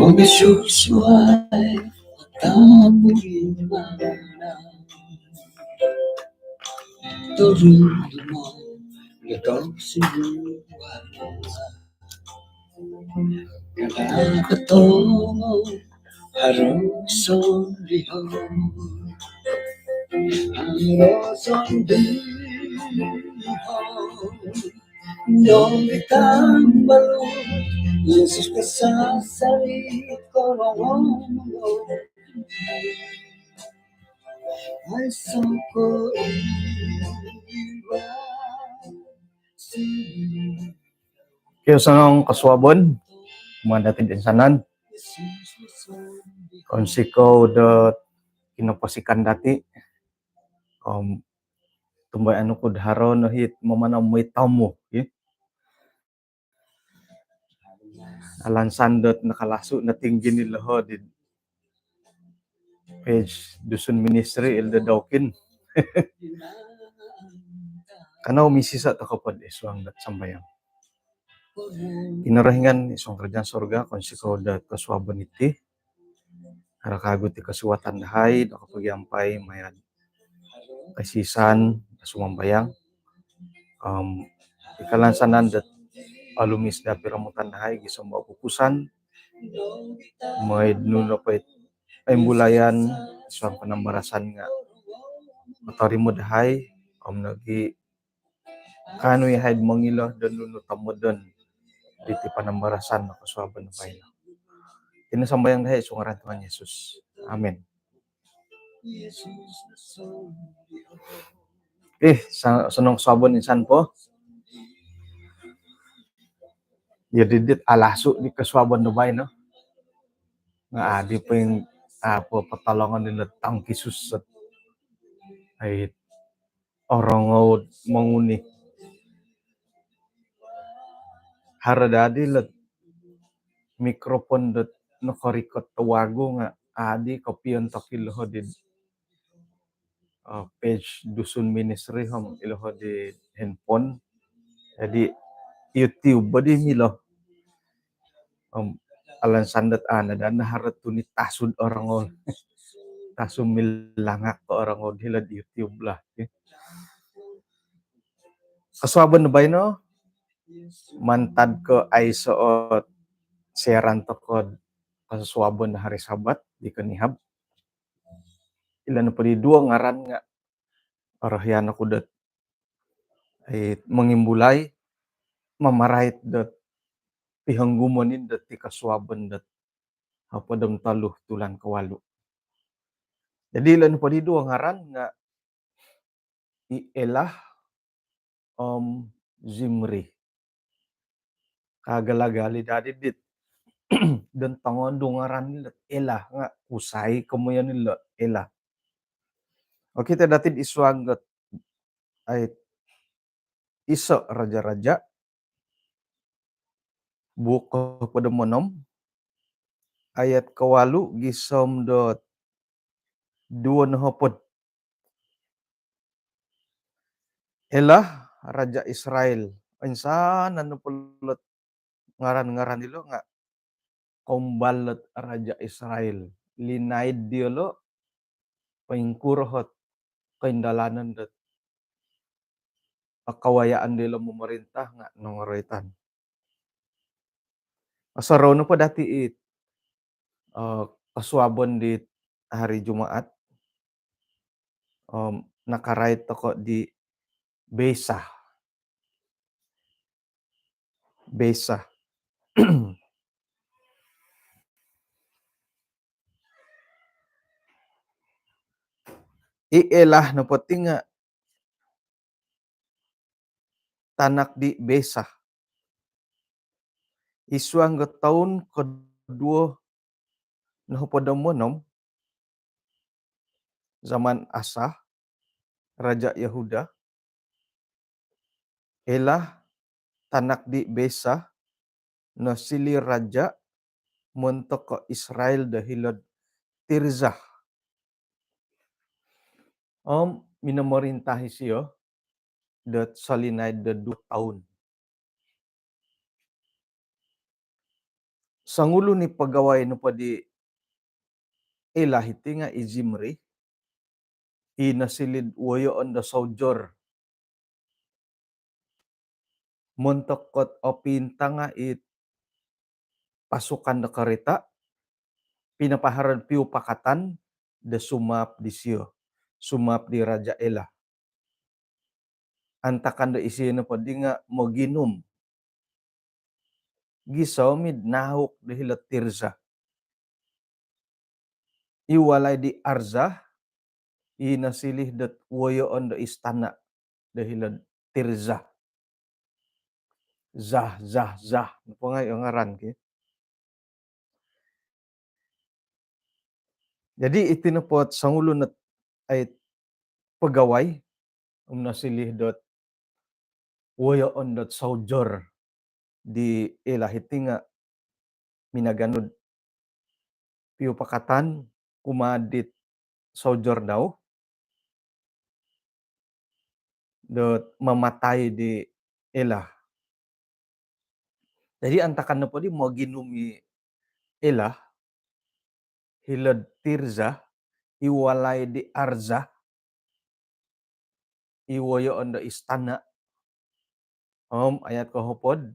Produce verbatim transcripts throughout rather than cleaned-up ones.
Mangisusuai tamu di mana turun mo lekau sinuan. Kada ketemu harus solihau. Harus solihau. Nong ditambal Yesus kesasari korong. Ai soko iwa. Kio, osonong kosuabon kumaa dati toinsanan. Kounsikou dot kinoposikan dati. Om tumbayaan oku do haro no it mamanau moi tamu, ya. Alansan dot nakalasu no tinggi ni loho di page Dusun Ministry, Elder Daukin. Kanou misisa tokou po id suang dot sambayang. Kinorohingan id suang kerajaan sorga, kounsikou dot kosuabon iti. Haro kagu ti kosiwatan dahai do kopogiampai maya do kaisisan do sumambayang. Om i kalansanan dot olumis do piromutan dahai gisom do opupusan, mooi do nunu po it imbulayan id suang panambarasan nga motorimo dahai, om nogi kaanu yahai do mongilo do nunu tomodon diti panambarasan do kosuabon baino. Iti no sambayang dahai id suang ngaran Tuhan Yesus. Amin. Ih, sa-, osonong kosuabon insan po. Ya, didit alasu di kosuabon do baino. Nga adi ping apa patolongon dilo tangki suset. Ai, orongou monguni. Haro dadi lo mikrofon dot nokorikot do wagu nga adi kopiontok ilo di, eh, page Dusun Ministry om ilo di handphone. Jadi YouTube bo di milo. Om alansan dot ana dan haro tuni tasud orongou. Tasud milangak ko orongou hilo di YouTube lah. Kosuabon baino, mantad ko aiso ot siaran tokou kosuabon hari Sabat di konihab. Ilo nopo di duo ngaran nga orohian oku dot, eh, mongimbulai, mamarait dot pihonggumon diti kosuabon dot hopod om tolu tulan kawalu. Jadi ilo nopo di duo ngaran nga i Elah om Zimri. Kagala-gali dadi dit. Dan tongondu ngaran ilo Elah nga kusai komoyon ilo Elah. Okey, iti dati id suang dot ai Iso Raja-Raja, buuk kohopod om onom, ayat kawalu gisom dot duo nohopod. Elah, raja Israel. Oinsanan nopo dilo ngaran-ngaran dilo nga koumbal dot raja Israel. Linaid diolo, poingkuro ot koindalanon dot kawayaan diolo momorintah nga nongoroitan. Osorou nopo dati it, eh, kosuabon di hari Jumaat, om nakarait tokou di Beisah. Beisah. I Elah nopo ti nga tanak di Beisah. Id suang do toun koduo nohopod om onom zaman Asa, raja' Yohuda, Ela, tanak di Baesa, nosiliu raja' montok ko Israel do hilo'd Tirza. Om minomorinta isiyo dot solinaid do duo toun. Songulun i pagawai nopo di Ela hiti nga' i Zimri, i nosiliu'd woyoon do soujor. Montok kot opintanga' i pasukan do korita', pinopohoro'd piupakatan do sumaap disiyo, sumaap di raja' Ela. Antakan do isiyo nopo di nga' moginum. Gisom id nauk do hilo'd Tirza. I walai di Arza, i nosiliu dot woyoon do istana' do hilo'd Tirza. Zah, zah, zah. Nopo ngai' o ngaran ki. Jadi iti nopo ot songulun ot ai pagawai om nosiliu dot woyoon dot soujor di Ela hiti nga' minaganu do piupakatan kumaa dit soujor dau dot mamatai di Ela. Jadi antakan nopo di moginum i Ela hilo'd Tirza, i walai di Arza, i woyoon do istana'. Om ayat kohopod,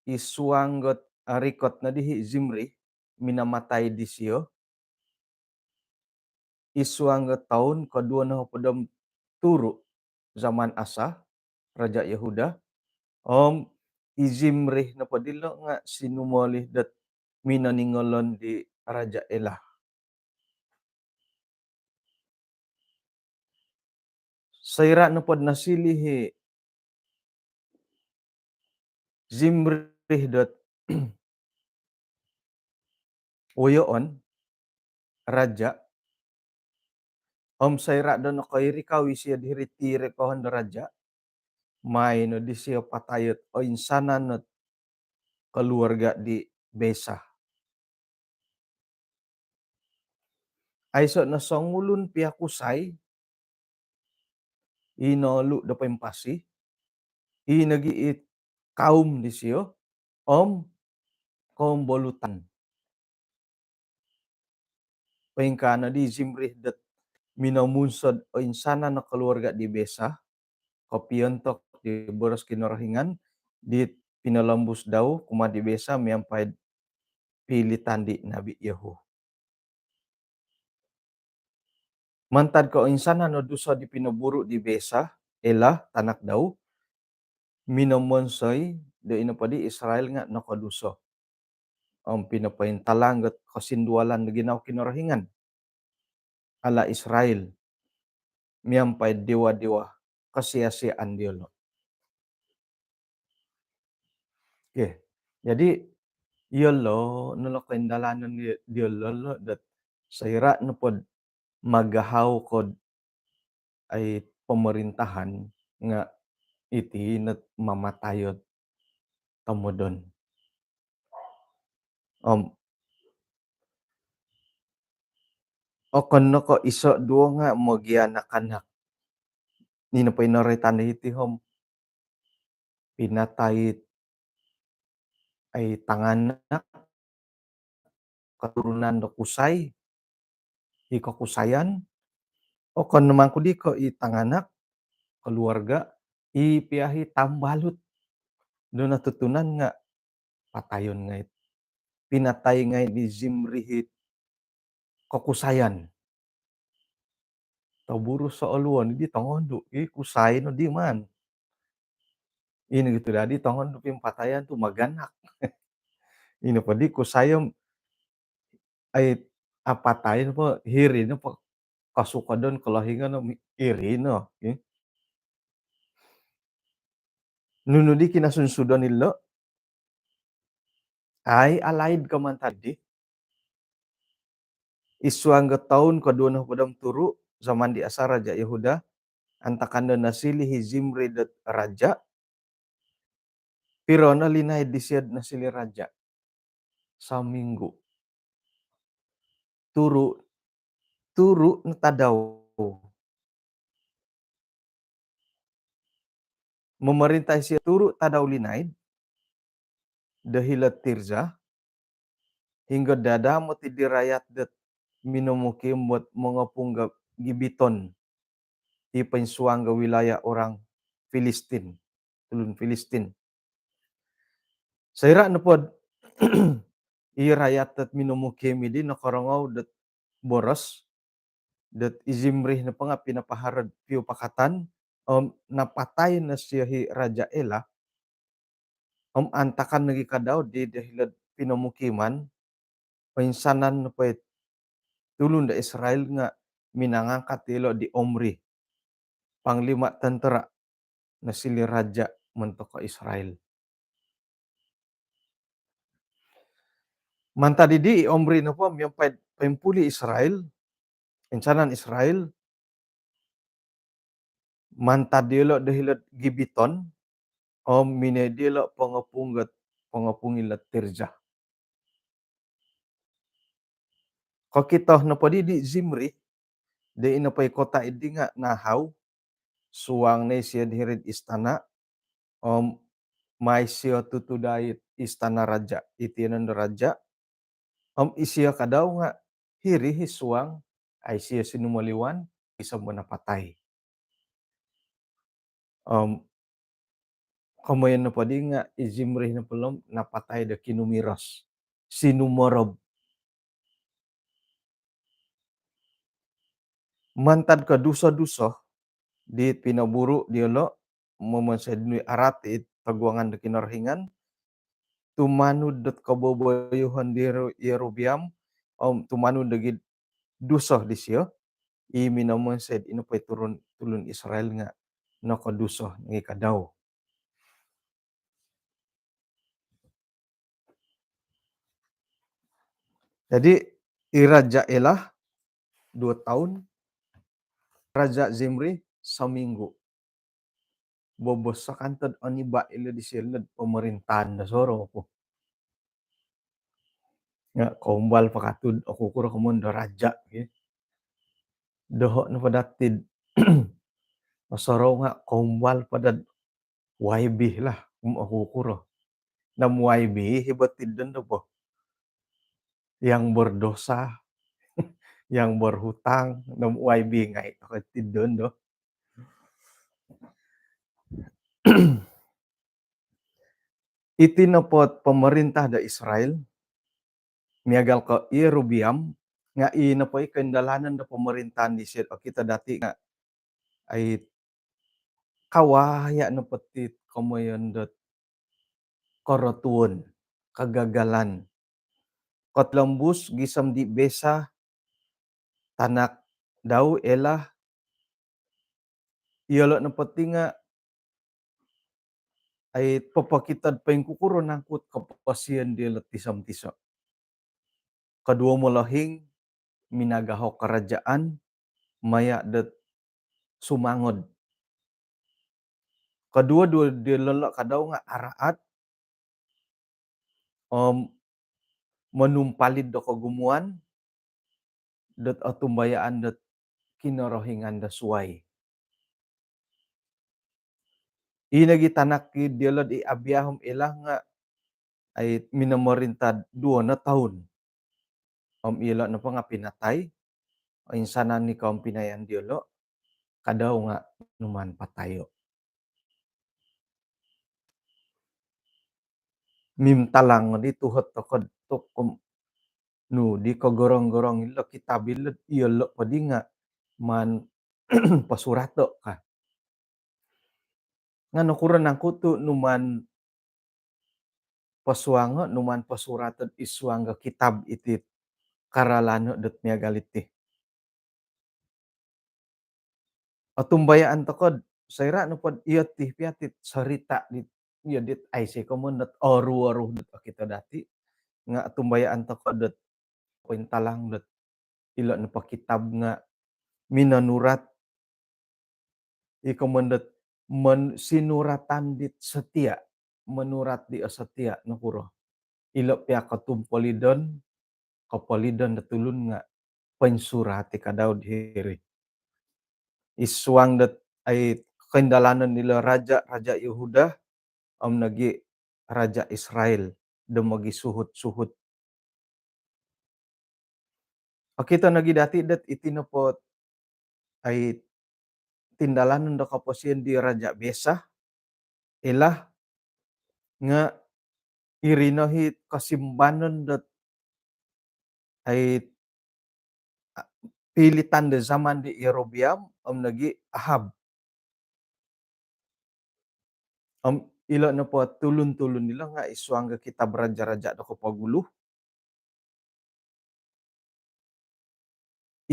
i suang dot, ah, rikot nodi i Zimri minamatai disiyo, i suang dot toun koduo nohopod om turu' zaman Asa, raja' Yohuda, om i Zimri nopo dilo' nga' sinumoliu dot minoningolon di raja' Ela. Soira' nopod nosiliu i Zimri dot woyoon raja', om soira' do nokoirikau isiyo diri tirikohon do raja', maai no disiyo patayon oinsanan ot koluarga' di Baesa. Aiso' no songulun pia kusai i noolu' do poimpasi, i nogi' i kaum disiyo om kombolutan. Poingkaa nodi i Zimri dot minomunsod oinsanan o koluarga' di Baesa, kopiontok di boros Kinorohingan dit pinolombus dau kumaa di Baesa miampai'd pialatan di Nabi Yehu. Mantad koinsanan o dusa di pinoburu' di Baesa, Ela, tanak dau, minomonsoi do ino po di Israel nga' nokodusa om pinopointalang dot kosindualan do ginawo Kinorohingan, Allah Israel, miampai'd dewa-dewa kosia-siaan diyolo'. Okey. Jadi, iyolo' no lo koindalanon di-, diyolo' lo dot soira' nopod magahau ko'd ai pomorintahan nga' iti not mamatayon tomodon. Om okon no ko' iso' duo nga' mogianak-anak. Ino po i noroitan do hiti om pinatai ai tanganak koturunan do kusai, i kokusayan, okon no mangku di ko' i tanganak, koluarga', i pia i tambalut do notutunan nga' patayon ngai'. Pinatai ngai' di Zimri i kokusayan. Toburu sooluon di tongondu', i kusai no di maan. Ino gitu dadi tongondu' pimpatayan tu maganak. Ino po di kusai om ai apatai no po, hiri no po kosukodon kolohingon no iri no, eh. Nunu di kinasunsudon ilo'? Ai alaid ko mantad di. I suang do toun koduo nohopod om turu', zaman di Asa raja Yehuda, antakan do nosiliu i Zimri dot raja, piro no linaid disio do nosiliu raja? Saminggu. Turu, turu no tadau. Momorinta isio turu tadau linaid do hilo'd Tirza, hinggo dadamot id di rayat dot minomukim dot mongopung do Gibeton, i poinsuang do wilayah orang Filistin, tulun Filistin. Soira nopo do i rayat dot minomukim dii nokorongou dot boros dot i Zimri nopo nga pinapaharo'd piupakatan, om napatai no isio i Raja Ela, om antakan nogi kadau di do hilo'd pinomukiman, oinsanan nopo i tulun do Israel nga minangangkat ilo di Omri, panglima tentera, nosiliu raja montok Israel. Mantad dii, i Omri nopo miampai poimpuli Israel, insanan Israel, mantad diolo do hilo'd Gibeton, om minongoi diolo pongopung dot, pongopung ilo'd Tirza. Kokito nopo dii di Zimri do i nopo i kota dii nga nahau, suang no isio do hiri'd istana, om mai isio tutudai id istana raja, id tinan do raja, om isio kadau nga hiri id suang, a' isio sinumoliwan, gisom do napatai. Om komoyon nopo dii nga i Zimri nopo om napatai do kinumiros, sinumorob. Mantad koduso-duso di pinoburu diolo momonsoi do nuiarat id toguangan do Kinorohingan, tumanud dot koboboyuhon di Yeru-, Yerobeam, om tumanud nogi duso disio, i minomonsoi do i nopo i tulun, tulun Israel nga nokoduso nogi kadau. Jadi, i Raja Ela, duo toun, Raja Zimri, saminggu. Bobos kanto do oniba ilo disio do pomorintaan do sorou ku. Nga koumbal po katu do okukuro komoyon do raja, ki. Doho nopo dati do osorou nga koumbal po do Y B lah, om okukuro. Om Y B i bo tidondo po. Yang berdosa, yang berhutang, om Y B ngai tidondo. Iti nopo pomorinta do Israel, miagal ko Yerobeam, nga i nopo i koindalanan do pomorintaan disio, okito dati nga, ai, kawaya nopo ti komoyon dot korotuon, kegagalan. Kotilombus gisom di Baesa, tanak dau Ela, iyolo nopo ti nga, ai, popokito do poingkukuro nangku koposion diolo tiso-tiso. Koduo molohing minagaho karajaan maya dot sumangod. Koduo-duo diolo kadau nga araat om monumpalid do kogumuan dot otumbayaan dot kinorohingan do suai. I nogi tanak diolo di Abia om Ela nga, ai, minomorinta duo no toun. Om iyolo nopo nga pinatai, oinsanan i koumpinayan diolo, kadau nga numaan patayo. Mimtalang di tuhot tokou do tokom nu di kogorong-gorong ilo kitab ilo, iyolo po di nga maan posurato ka. Nga nokuro nangku tu numaan posuango, numaan posurato id suang do kitab iti karalano dot miagal iti. Otumbayaan tokou do soira nopo do iyo ti pia ti sorita di, iyo dit aiso komoyon dot oruol-ruol dot okito dati, nga otumbayaan tokou dot pointalang dot ilo nopo kitab nga minonurat, i komoyon dot men-, sinuratan dit setia, menurat di setia nokuro. Ilo pia kotumpolidon, kopolidon do tulun nga poinsurat i ka Daud hiri. Id suang dot ai koindalanon dilo raja, raja Yehuda, om nogi raja Israel, do mogisuhut-suhut. Okito nogi dati dot iti nopo ai tindalanon do koposion di Raja Besa, Ela, nga iri no i kosimbanon dot ai, a, pilitan do zaman di Yerobeam om nogi Ahab. Om ilo nopo tulun-tulun ilo nga id suang do kitab Raja-Raja do kopogulu.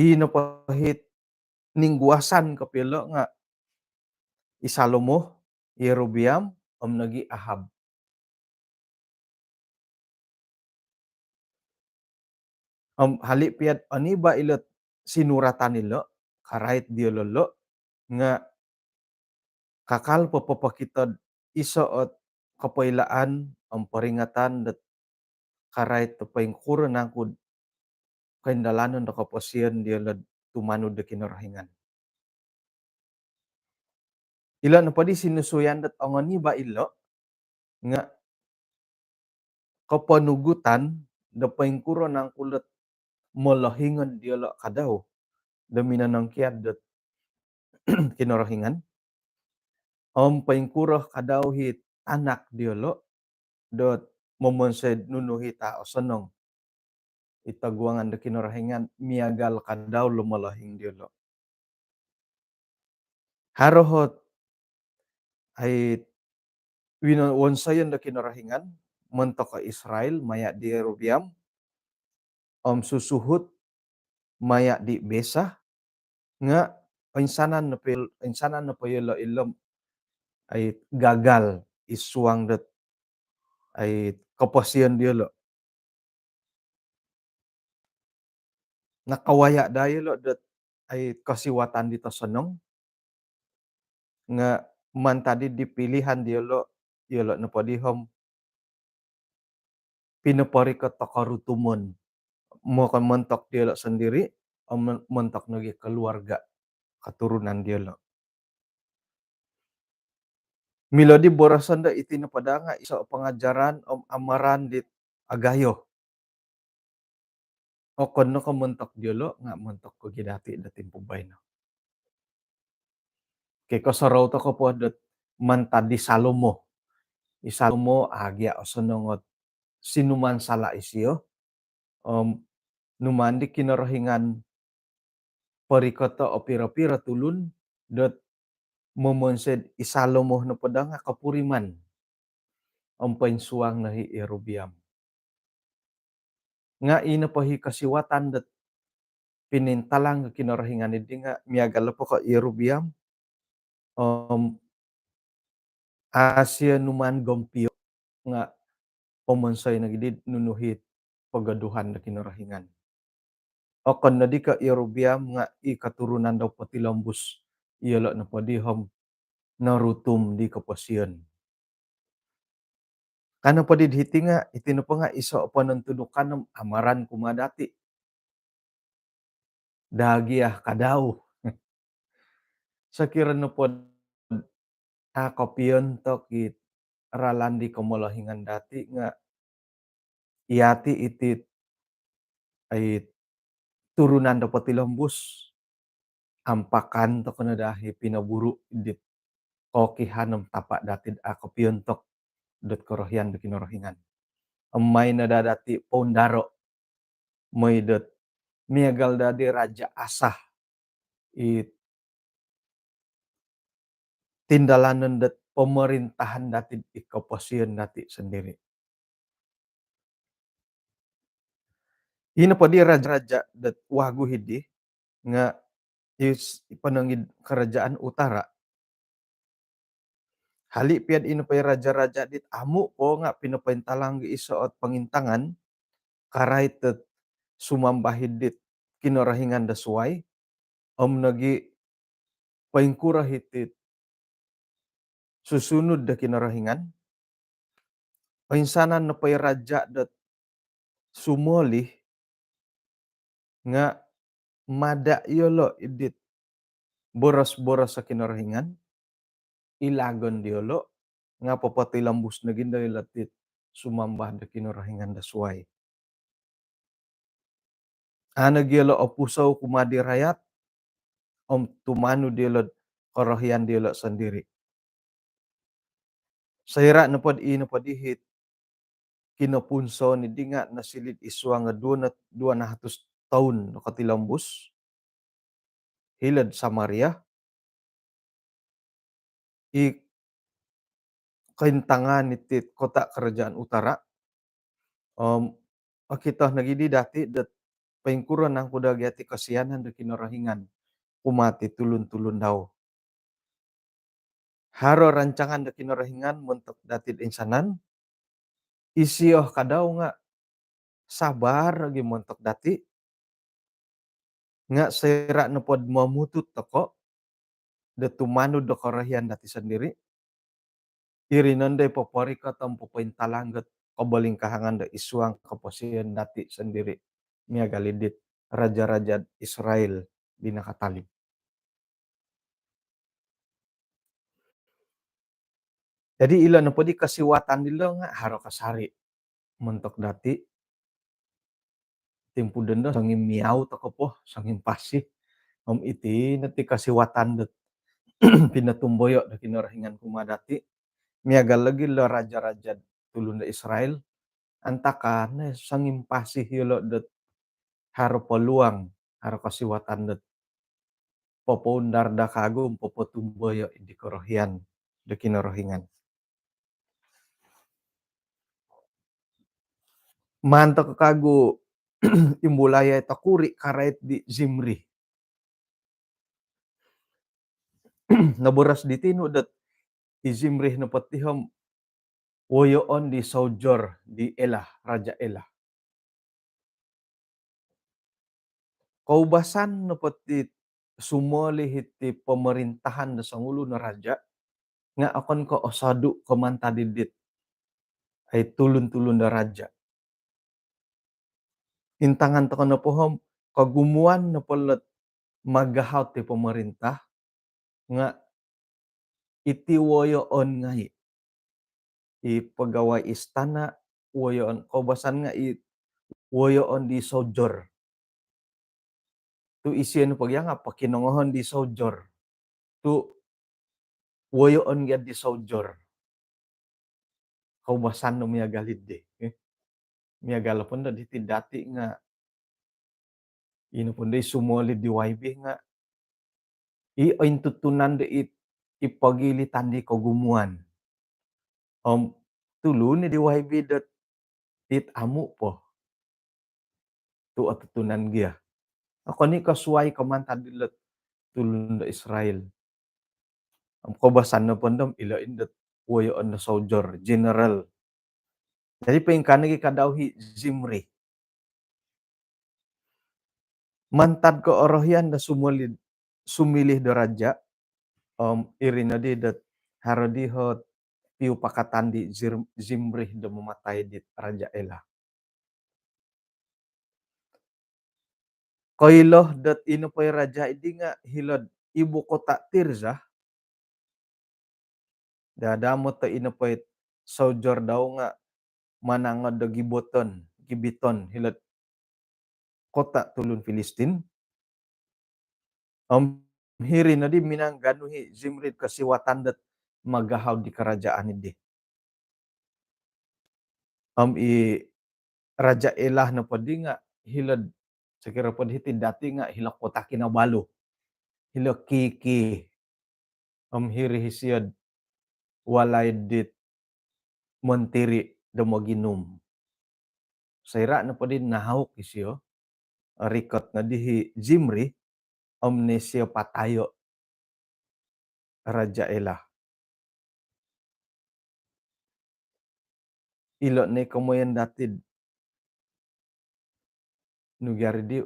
I nopo hit ningguasan kopio ilo nga i Salomo, Yerobeam, om nogi Ahab. Om hali pia dot oniba ilo sinuratan ilo, karait diolo ilo, nga kakal po popokito do iso ot kopoilaan om peringatan dot karait do poingkuro nangku do koindalanon do koposion diolo do tumanud do Kinorohingan. Ilo nopo di sinusuyan dot ongoniba ilo nga koponugutan do poingkuro nangku ilo do molohingon diolo ka dau do minonongkiad dot Kinorohingan. Om poingkuro ka dau i tanak diolo dot momonsoi do nunu i tosonong i toguangan do Kinorohingan miagal ka dau ilo molohing diolo. Haro ot ai wino-, wonsoyon do Kinorohingan montok Israel maya di Yerobeam om susuhut maya di Besa, nga oinsanan nopo il-, oinsanan nopo ilo ilo om ai gagal id suang dot ai koposion diolo. Nakawaya daa ilo dot ai kosiwatan di tosonong, nga mantad di pilihan diolo, ilo nopo di om pinoporikot do korutumon, mokon montok diolo sondiri om mon-, montok nogi keluarga, keturunan diolo. Milo di boroson do iti nopo daa nga iso pengajaran om amaran dit agayo. Okon no ko montok diolo nga montok nogi dati do timpu baino. Okey, kosorou tokou po dot mantad di Salomo. I Salomo a gia osonong ot sinuman sala isio om numaan di Kinorohingan porikoto o piro-piro tulun dot momonsoi do i Salomo nopo daa nga kopuriman om poinsuang no i Yerobeam. Nga i nopo i kosiwatan dot pinintalang Kinorohingan di nga miagal nopo ko Yerobeam om a sio numaan gompio nga pomonsoi nogi di nunu i pogoduhan do Kinorohingan. Okon no di ko Yerobeam nga i keturunan dau potilombus, ilo nopo di om norutum di koposion. Ka nopo di hiti nga, iti nopo nga iso ponontudukan om amaran kumaa dati. Daa gia ka dau. Sokiro nopo a kopiontok i ralan di komolohingan dati nga yati iti, ai, turunan do potilombus, ampakan tokou no daa i pinoburu dit kokihan om tapa dati do a kopiontok dot korohian do Kinorohingan. Om maai no daa dati poundaro mooi dot miagal daa di Raja Asa i tindalanon dot pomorintahan dati id koposion dati sondiri. Ino po di raja-raja dot wagu hidi nga i s-, i ponong id kerajaan utara. Hali pia dot ino po i raja-raja dit amu po nga pinopointalang di iso ot pongintangan, karait dot sumambah id dit kinorohingan do suai, om nogi poingkuro hiti susunud do Kinorohingan. Oinsanan nopo i raja dot sumolih nga mada iyolo id dit boros-boros o Kinorohingan, ilagon diolo nga popotilombus nogi ndo ilo dit sumambah do kinorohingan do suai. Au nogi iyolo opusou kumaa di rayat om tumanud iyolo korohian diolo sondiri. Soira nopo di, nopo di hiti kinopunsoon di nga nosiliu id suang duo na, duo nahatus toun nokotilombus hilo'd Samaria, i kointangan iti kota kerajaan utara. Om okito nogi di dati dot poingkuro nangku daa gia ti kosianan do Kinorohingan kumaa ti tulun-tulun dau. Haro rancangan do Kinorohingan montok dati do insanan, isio kadau nga sabar lagi montok dati, nga soira nopo do momutut toko do tumanud do korohian dati sondiri, iri nondo i poporikot om popointalang dot kobolingkahangan do id suang koposion dati sondiri miagal id dit raja-raja Israel di nakatalib. Jadi ilo nopo di kosiwatan dilo nga haro kasari montok dati. Timpu dondo songim miau toko po, songim pasi. Om iti no ti kosiwatan dot pinotumboyo do Kinorohingan kumaa dati. Miagal lagi lo raja-raja tulun do Israel, antakan no songim pasi iyolo dot haro peluang, haro kosiwatan dot popoundar daa kagu om popotumboyo id di korohian do Kinorohingan. Maan toko kagu imbulai tokuri karait di Zimri. Noboros di tinu dot i Zimri nopo ti om woyoon di soldier di Elah, Raja Elah. Koubasan nopo ti sumolih iti pemerintahan do songulun o raja nga okon ko osodu ko mantad id dit ai tulun-tulun do raja. Intangan toko nopo om kogumuan nopo lot magahau ti pemerintah nga iti woyoon ngai. I pegawai istana woyoon, koubasan nga i woyoon di soldier. Tu isio nopo gia nga pokinongohon di soldier. Tu woyoon gia di soldier. Koubasan no miagal id di. Eh. Miagal po ndo di ti dati nga ino po ndo i sumolih di Y B nga i ointutunan do it, i pogilitan di kogumuan. Om tulun i di Y B dot it amu po tu otutunan gia. Okon i ko suai ko mantad dilo tulun do Israel. Om koubasan nopo ndo om ilo ino dot woyoon do soldier, general. Jadi poingkaa nogi kadau i Zimri. Mantad ko orohian do sumolih, sumilih do raja, om iri nodi dot haro di ot piupakatan di Zir-, Zimri do mamatai di Raja Elah. Koilo dot ino po i raja di nga hilo'd ibu kota Tirza, dadamot do ino po i soldier dau nga manangod do Gibeton, Gibeton, hilo'd kota tulun Filistin. Om hiri nodi minangganu i Zimri kosiwatan dot magahau di kerajaan di. Om i Raja Elah nopo di nga hilo'd, sokiro po hiti dati nga hilo Kota Kinabalu. Hilo Kiki. Om hiri isio'd walai dit montiri do moginum. Soira nopo di nahauk isio, rikot nodi i Zimri, om no isio patayo Raja Elah. Ilo no i komoyon dati do nu gia ri di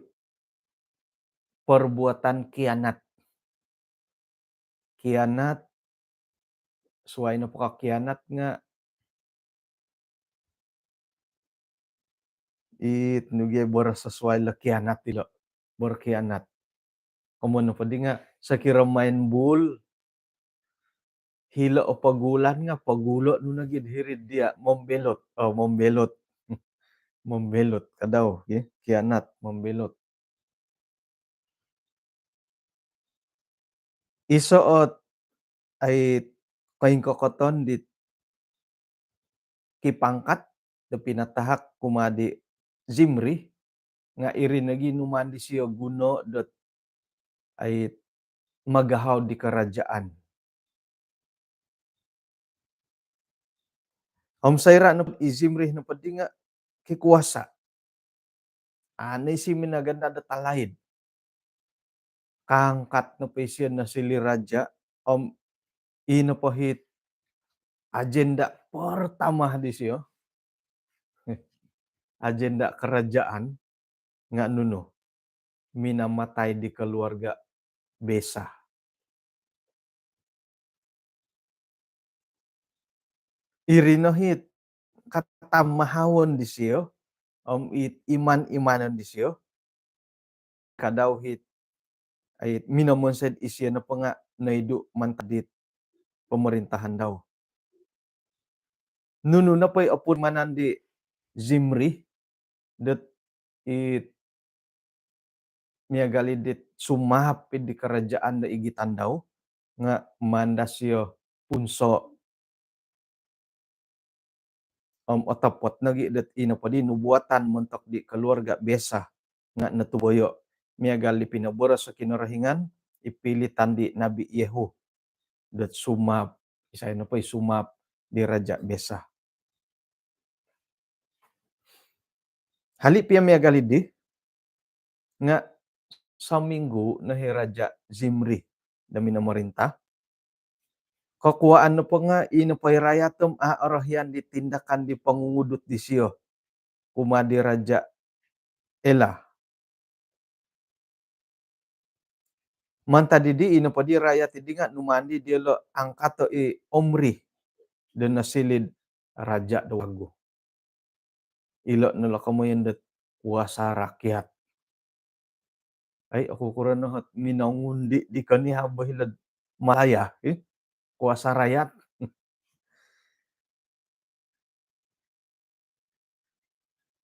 perbuatan kianat. Kianat, suai nopo ka kianat nga it nu gia boros sesuai lo kianat ilo. Berkianat. Komoyon nopo di nga sokiro main bul, hilo o pogulan nga pogulo nu nogi hiri dia membelot. Oh, membelot. Membelot kadau, ya. Kianat, membelot. Iso ot ai koingkokoton di kipangkat do pinatahak kumaa di Zimri, nga iri nogi numaan disio guno dot ai magahau di kerajaan. Om soira nopo i Zimri nopo di nga kikuasa. Anu isi minaganda do talaid. Kaangkat nopo isio nosiliu raja, om i nopo hit agenda pertama disio. Agenda kerajaan nga nunu? Minamatai di keluarga Besa. Iri no hit katamahawon disio, om it iman-imanon disio. Kadau hit, ai, minomonsoi isio nopo nga noidu mantad dit pemerintahan dau. Nunu nopo i opurimanan di Zimri dot it miagal i dit sumaap id di kerajaan do igitan dau, nga maan disio punso. Om otopot nogi dot i nopo di nubuatan montok di keluarga Besa nga notuboyo, miagal di pinoboros o Kinorohingan id pilitan di Nabi Yehu dot sumaap, isai nopo i sumaap di raja Besa. Hali pia miagal i di, nga sominggu no i raja Zimri do minomorintah. Kokuaan nopo nga i nopo i rayat om a orohian di tindakan di pongungudut disio kumaa di raja Ela. Mantad di di, i nopo di rayat di nga numaan di diolo angkato i Omri do nosiliu raja do wagu. Ilo no lo komoyon dot kuasa rakyat. Ai, oku kuro no hot minongundi di konihab hilo'd Malaya, eh? Kuasa rakyat.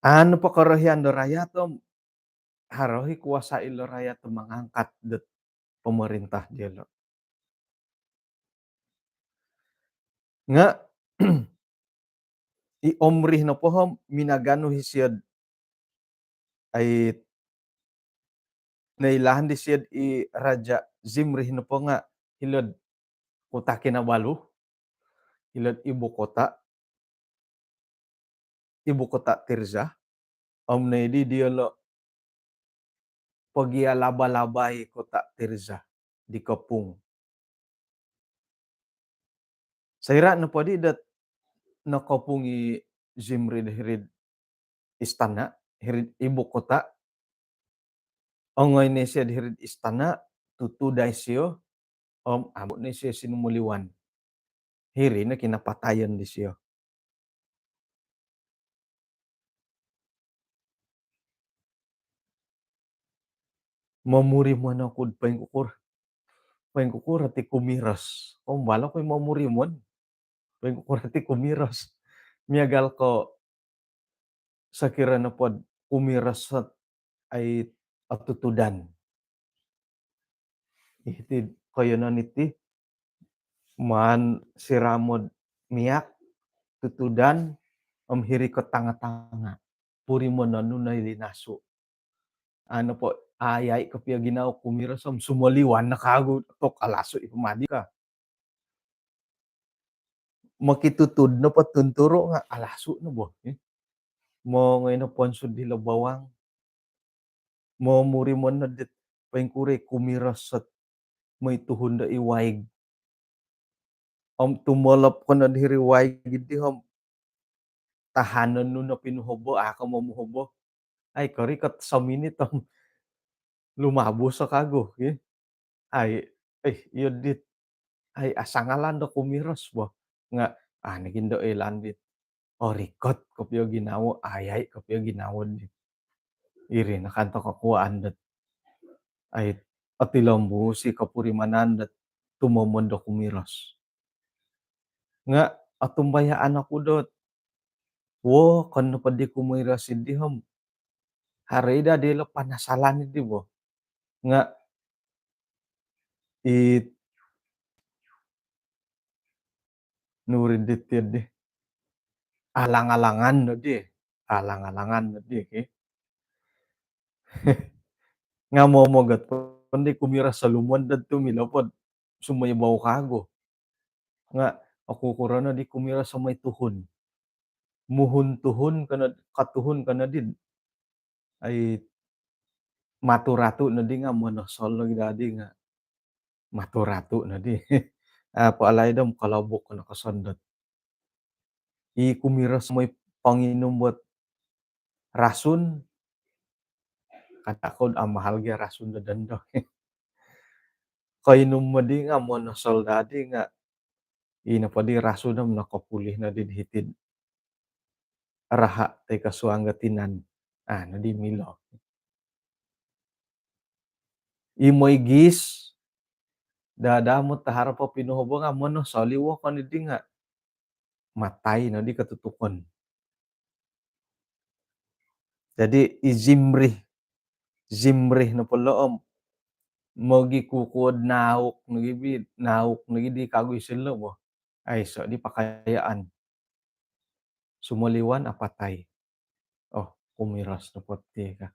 Anu po korohian do rayat om haro i kuasa ilo rayat mangangkat dot pemerintah diolo. Nga i Omri nopo om minaganu i sio'd, ai, noilaan di sio'd i raja Zimri nopo nga hilo'd Kota Kinabalu, hilo'd ibu kota, ibu kota Tirza, om nai di diolo pogialaba-labai kota Tirza, dikopung. Soira nopo di dot nokopung i Zimri do hiri'd istana, hiri'd ibu kota, ongoi no isio do hiri'd istana, tutudai isio, om amu no isio sinumoliwan. Hiri no kinapatayon disio. Momurimon oku'd poingkukur, poingkukur ati kumiros. Kombalo ko i momurimon, poingkukur ati kumiros. Miagal ko sokiro nopo'd kumiros ot ai otutudan. Iti koiyonon iti, maan siramo'd miak, tutudan, om hiri ko tanga-tanga. Purimonon nu no i linasu. Anu po, ayai kopio ginawo kumiros om sumoliwan no kagu tok alasu i pamadi ka. Mokitutud nopo tunturu nga alasu no bo, eh. Mongoi no ponsud hilo bawang. Momurimon no dit poingkuro i kumiros ot moi tuhun do i waig. Om tumolop ko no do hiri waig di om tahanon nu no pinuhobo, a ko momuhobo. Ai, korikot sominit om lumabus o kagu, ki. Ai, eh, iyo dit. Ai, asangalan do kumiros bo. Nga, ah, nagin do ilan dit. Orikot kopio ginawo, ayai kopio ginawo dit. Iri no kanto kokuaan dot. Ai, otilombus i kopurimanan dot tumomod do kumiros. Nga, otumbayaan oku dot. Wo, kon nopo di kumiros idi om. Haro i dadi lo panasalan idi bo. Nga, it, nuri dit di. Alang-alangan no di. Alang-alangan no di, ki. Nga momogot pon di kumiros solumon dot tu milo pod sumoi bau kagu. Nga, oku kuro no di kumiros somoi tuhun. Muhun tuhun kano, katuhun kano di. Ai, maturatu no di nga monosol lagi dadi nga. Maturatu no di. Apa alai dom kalabuk kano kasandot. I kumiros moi panginum buat rasun. Kata kod amahal gia rasun do dondo. Koinum mo di nga monosol dadi nga. Ino po di rasun om nakapulih no di hitid raha toi ko suang do tinan. Ah, no di milo. I moi gis, dada mo taharo po pinuhobo nga monosol i wokon di nga. Matai no di katutukon. Jadi, i Zimri. Zimri no polo om. Mogi kukuod nauk nogi bi, nauk nogi di kagu isilo bo. Aiso di pakayaan. Sumoliwan apatai. Oh, kumiros no poti ka.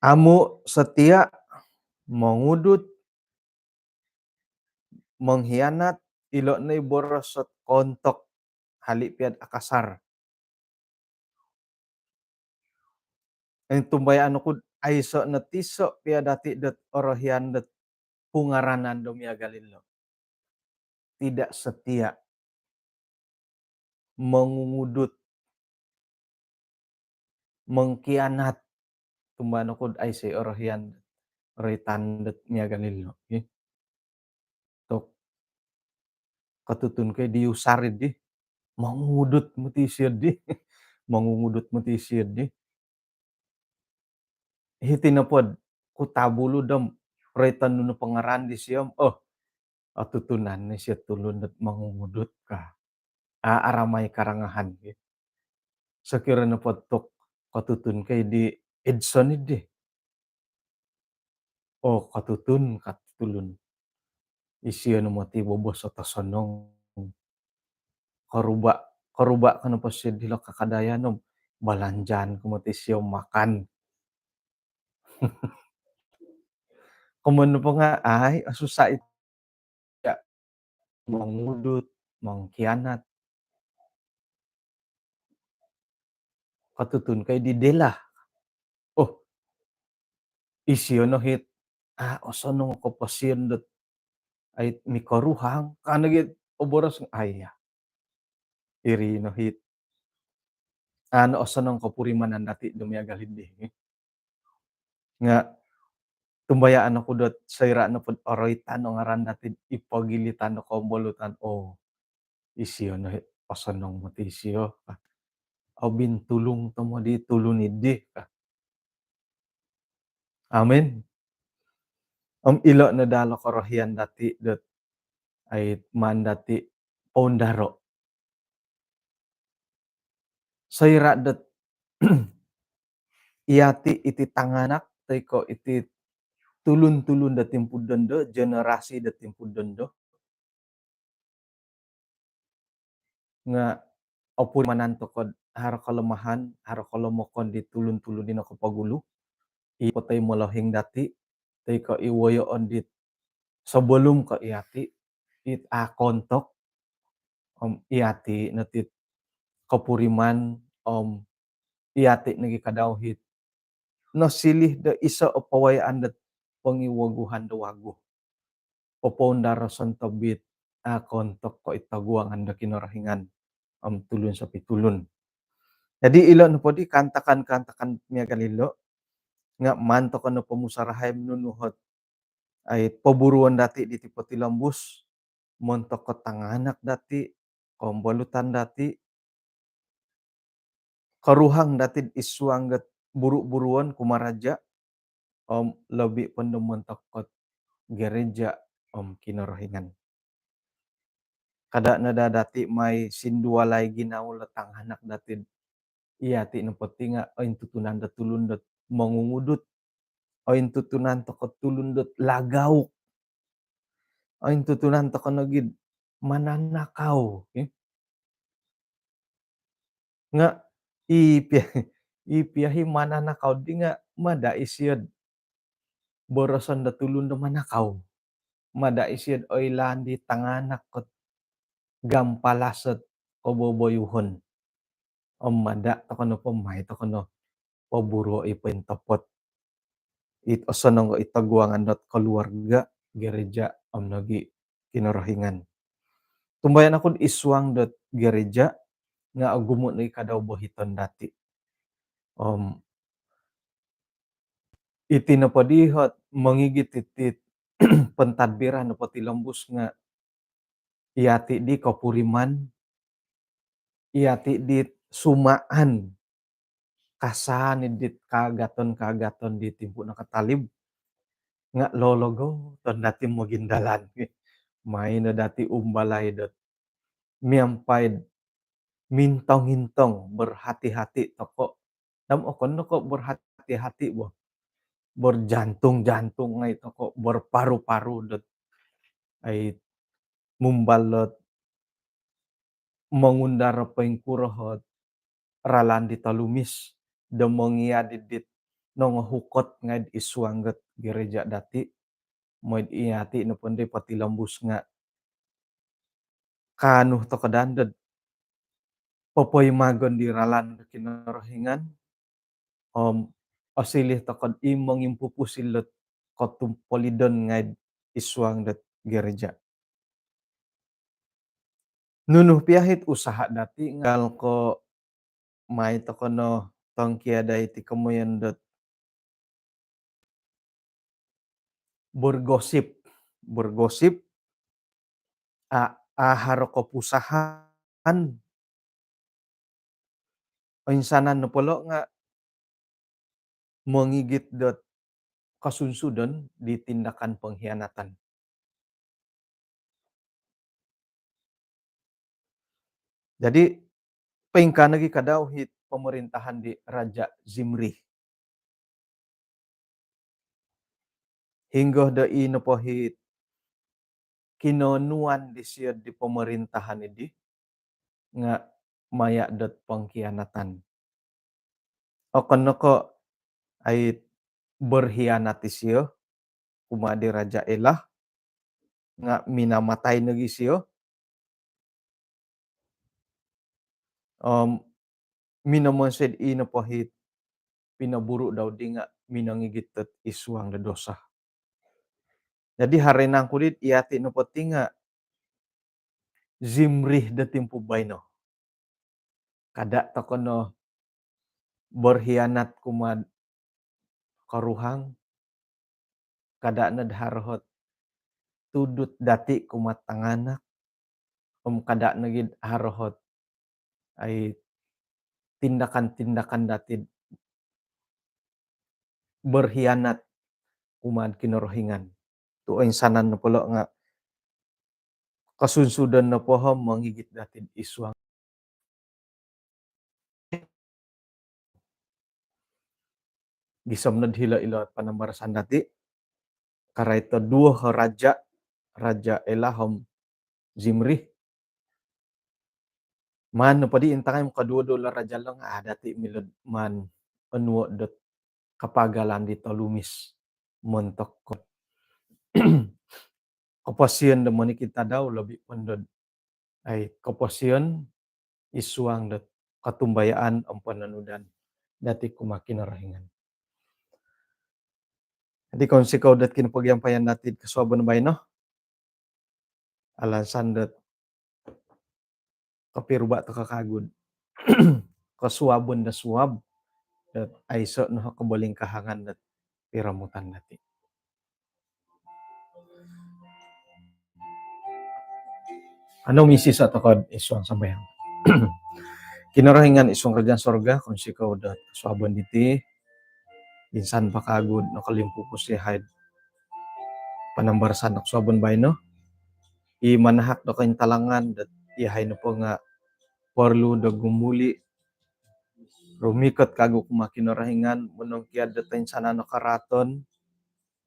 Amu setia, mongudut, mengkhianat, ilo no i boros ot kontok, hali piad akasar. Ing tumbayaan oku aiso no tiso pia dati dot orohian dot pungaranan do miagal ilo. Tidak setia, mengudut, mengkhianat. Tumbayaan oku aiso orohian, roitan dot miagal ilo. Tok. Katutun kai di usar di. Mongudut moti isio di. Mongudut moti isio di. Hiti no pod kutabulu dom roitan nunu pangaran disio. Oh, atutunan ni sio tulun dot mongudut ka. A, aramai karangahan ki. Sokiro no pod tok katutun kai di Edson di. Oh, katutun kat tulun. Isio no moti bobos ot osonong. Karuba, karuba kano po sio dilo kakadayan om balanjaan ko moti sio makan. Komoyon po nga ai, osusa it ya, mongudut, mengkhianat. Katutun kai di Dela. Oh, isio no hit. Ah, osonong ko po sio dot. Ai, mikoruhang. Kana git oboros, ai ya. Iri no hit. Ano osonong kopurimanan dati do miagal di. Nga tumbayaan oku dot soira no pod oroitan o ngaran dati, ipogilitan o kombolutan. Oh, isio no osonong moti isio. Obintulung tomod i tulun di ka. Amin. Om ilo no dalo korohian dati dot ai maan dati poundaro. Soira dot iati iti tanganak toi ko iti tulun-tulun do timpu dondo, generasi do timpu dondo. Nga opurimanan toko do haro kolomahan, haro kolomokon di tulun-tulun di nokopogulu. I po toi molohing dati, toi ko i woyoon dit sebelum ko iati, it a kontok, om iati no tit kopuriman, om iati nogi kadau hit nosilih do iso o pawayaan dot pongiwoguhan do wagu. Popoundaro sontobit, a' koontok ko' id toguangan do Kinorohingan om tulun sopitulun. Jadi ilo' nopo di kaantakan-kaantakan miagal ilo' nga' maan toko' no pomusarahai om nunu ot ai poburuon dati' diti potilombus montok ko' tanganak dati', kombolutan dati', koruhang dati'd isuang dot buru-buruon kumaraja' om lobi' pondo montok ko't gereja' om Kinorohingan. Kada' no daa dati' mai sindualai ginawo lo tanganak dati'd iyati' nopo ti nga' ointutunan do tulun dot mongungudut, ointutunan toko' tulun dot lagauk, ointutunan toko' nogi'd mananakau, eh. Nga' i pia, i pia hi mananakau di nga' mada' isio'd boroson do tulun do manakau. Mada' isio'd oilaan di tanganak ko't gampalas ot koboboyuhon. Om mada' toko' nopo mai toko' no poburuo' i pointopot it osonong ko' id toguangan dot koluarga', gereja' om nogi' Kinorohingan. Tumbayaan oku'd isuang dot gereja' nga' ogumu' nogi' kadau bohiton dati'. Om iti nopo di ot mongigit iti't pentadbiran nopo tilombus nga' iyati' di kopuriman, iyati' dit sumaan kasaan id dit kaagaton-kaagaton di timpu' nakatalib nga' lologoton dati' mogindalan. Mai no dati' umbalai dot miampai'd mintong-intong, berhati-hati toko'. Om okon no ko' berhati-hati bo, berjantung-jantung ngai' toko', berparu-paru dot ai mumbal dot mongundar poingkuro ot ralan di tolumis do mongiad id dit nongohukot ngai'd isuang dot gereja' dati'. Moi'd iyati' nopo di potilombus nga' kaanu toko' daa dot popoimagon di ralan do Kinorohingan om osiliu toko'd i mongimpupusil dot kotumpolidon ngai'd isuang dot gereja'. Nunu pia it usaha dati' nga' ko' mai toko' no tongkiadai ti komoyon dot bergosip, bergosip, a' haro kopusahan. Oinsanan nopo lo' nga' mongigit dot kosunsudon di tindakan pengkhianatan. Jadi poingkaa nogi' kadau it pemerintahan di Raja' Zimri. Hinggo do i nopo it kinoonuan disio di pemerintahan iddi nga' maya' dot pengkhianatan. Okon no ko' ai berkhianat isio kumaa di Raja' Ela nga' minamatai nogi' isio. Om minomonsoi'd i nopo it pinoburu' dau di nga' minongigit dot isuang do dosa. Jadi haro inangku dit iyati' nopo ti nga' Zimri do timpu baino. Kada' toko' no berkhianat kumaa'd koruhang, kada' nod haro ot tudut dati' kumaa'd tanganak, om kada' nogi'd haro ot ai tindakan-tindakan dati'd berkhianat kumaa'd Kinorohingan. Tu' oinsanan nopo lo' nga' kosunsudon nopo om mongigit dati'd isuang. Gisom nod hilo-ilo panambarasan dati', karaito duo o raja', Raja' Ela om Zimri. Maan nopo di intangai om koduo-duo lo' raja' lo' nga' a' dati' milo'd maan onuo' dot kapagalan di tolumis montok ko' koposion do monikid tadau, lobi' po nod ai koposion isuang dot kotumbayaan om pononudan dati' kumaa Kinorohingan. Jadi kounsikou dot kinopogiampayan dati'd kosuabon baino. alansan dot kopiruba' toko' kagu' kosuabon do suab dot aiso' no kobolingkahangan dot piromutan dati'. Anu, misisa' toko'd isuang sambayang. Kinorohingan isuang karajaan sorga, kounsikou dot kosuabon diti, insan po kagu'd nokolimpupus iyahai'd panambarasan do kosuabon baino. I manahak do kointalangan dot iyahai nopo nga' porlu do gumuli', rumikot kagu' kumaa Kinorohingan, monongkiad do toinsanan o karaaton,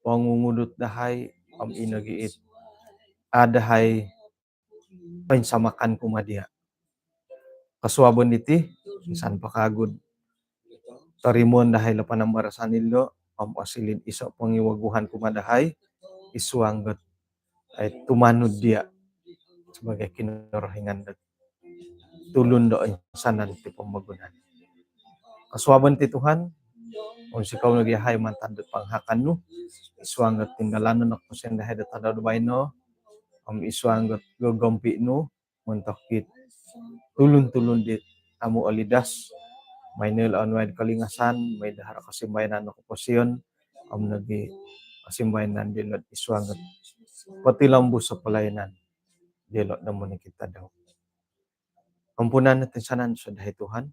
pongungudut dahai, om ino gi it a' dahai poinsamakan kumaa diya'. Kosuabon diti, insan po kagu'd torimoon dahai lo panambarasan ilo', om osiliu'd iso' pongiwaguhan kumaa dahai, isuang dot ai tumanud diya' sabaagi Kinorohingan dot tulun do insanan ti pomogunan. Kosuabon ti Tuhan, kounsikou nogi' iyahai mantad dot pangahakan nu, isuang dot tindalanon o koposion dahai dot tadau do baino, om isuang dot gogompi' nu montok dit tulun-tulun dit amu' olidas, maino ilo' onuai'd kolingasan, maid do haro kosimbayanan o koposion, om nogi' kosimbayanan dilo'd isuang dot potilombus o palayanan dilo' do monikid tadau. Ampunan o toinsanan dosa dahai Tuhan,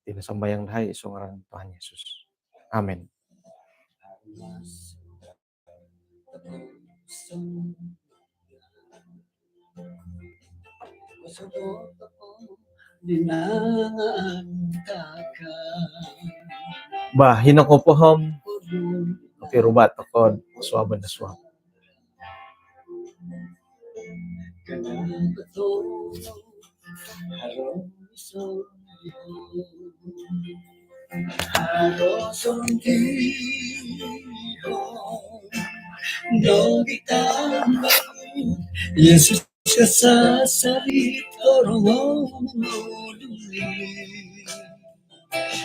iti no sambayang dahai isuang ngaran Tuhan Yesus. Amin. Bah, hino ko po om kopiruba' toko'd kosuabon do suab. Yesus kasasari torongou.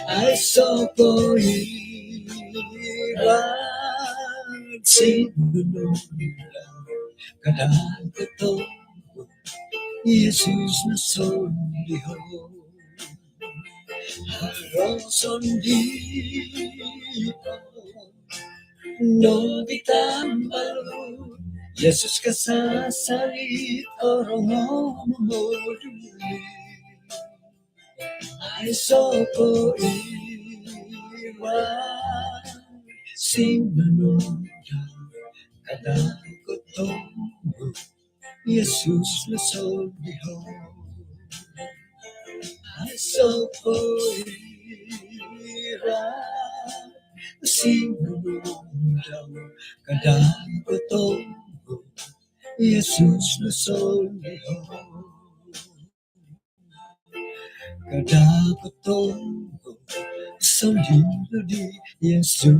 Aiso' po i raad sing nunu kada' kotohu Yesus no sondihou. Haro sondii' po nogi' tambalut Yesus kasasari torongou momoduli. Aiso' po i raad sing nunu kada' kotohu Yesus no sondihou. Aiso' po i raad sing nunu kada' kotohu Yesus no sondihou. Kada' kotohu sondihou di Yesus.